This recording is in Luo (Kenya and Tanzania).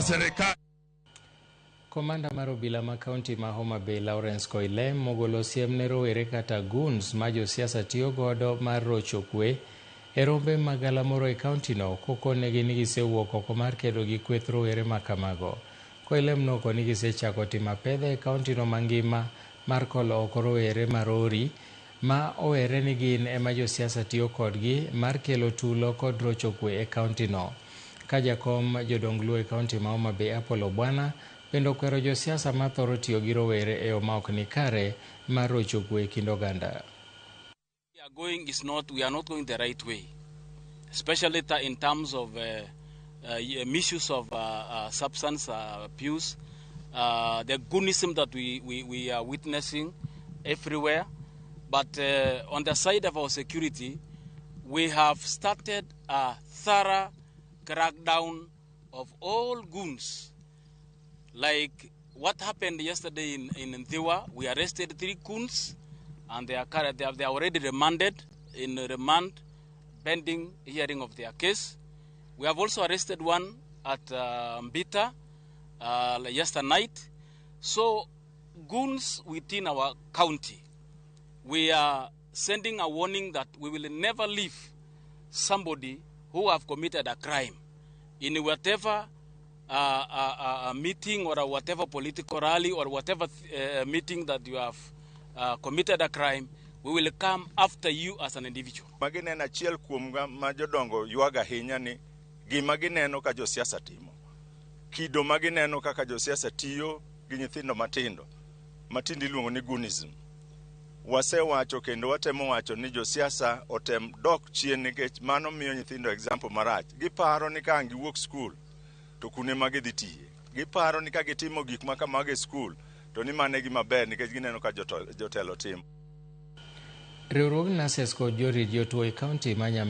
Serikal. Komanda mar obila ma kaunti ma Homa Bay, Lawrence Koilem, ogolo siem ne rowere kata goons ma josiasa tiyo godo mar rocho kwe e rombe mag galamoro e kauntino, kokonegi ni gisewuok oko mar kedo gi kweth rowere ma kamago. Koilem noko ni gisechako timo apedha e kauntino mangima mar kolo oko rowere marori ma owere ni gin ema josiasa tiyo kodgi mar kelo tulo kod rocho kwe e kauntino. Ka jakom jodong Luo e kaunti ma Homa Bay, Apollo Bwana, bende okwero josiasa mathoro tiyo gi rowere e yo ma ok ni kare mar rocho kwe e kind oganda. We are going is not, we are not going the right way, especially in terms of misuse of substance abuse, the goonism that we are witnessing everywhere. But on the side of our security, we have started a thorough crackdown of all goons. Like what happened yesterday in Ndhiwa, we arrested 3 goons, and they are already remanded in remand pending hearing of their case. We have also arrested one at Mbita yesterday night. So goons within our county, we are sending a warning that we will never leave somebody who have committed a crime in whatever meeting or a whatever political rally or whatever meeting that you have committed a crime, we will come after you as an individual. Magi neno achiel kuom ma jodongo ywago ahinya ni gima gineno ka josiasa timo. Kido ma gineno kaka josiasa tiyo gi nyithindo matindo, matindo iluongo ni goonism. Wasewacho kendo watemo wacho ni josiasa otem dok chien nikech mano miyo nyithindo example marach. Giparo ni ka ang' giwuok skul to kune ma gidhi tiye. Giparo ni ka gitimo gik ma kamago e skul to ni mano e gima ber nikech gineno ka jotelo timo. Riwruog Nurses kod jorit jotuo e kaunti ma Nyamira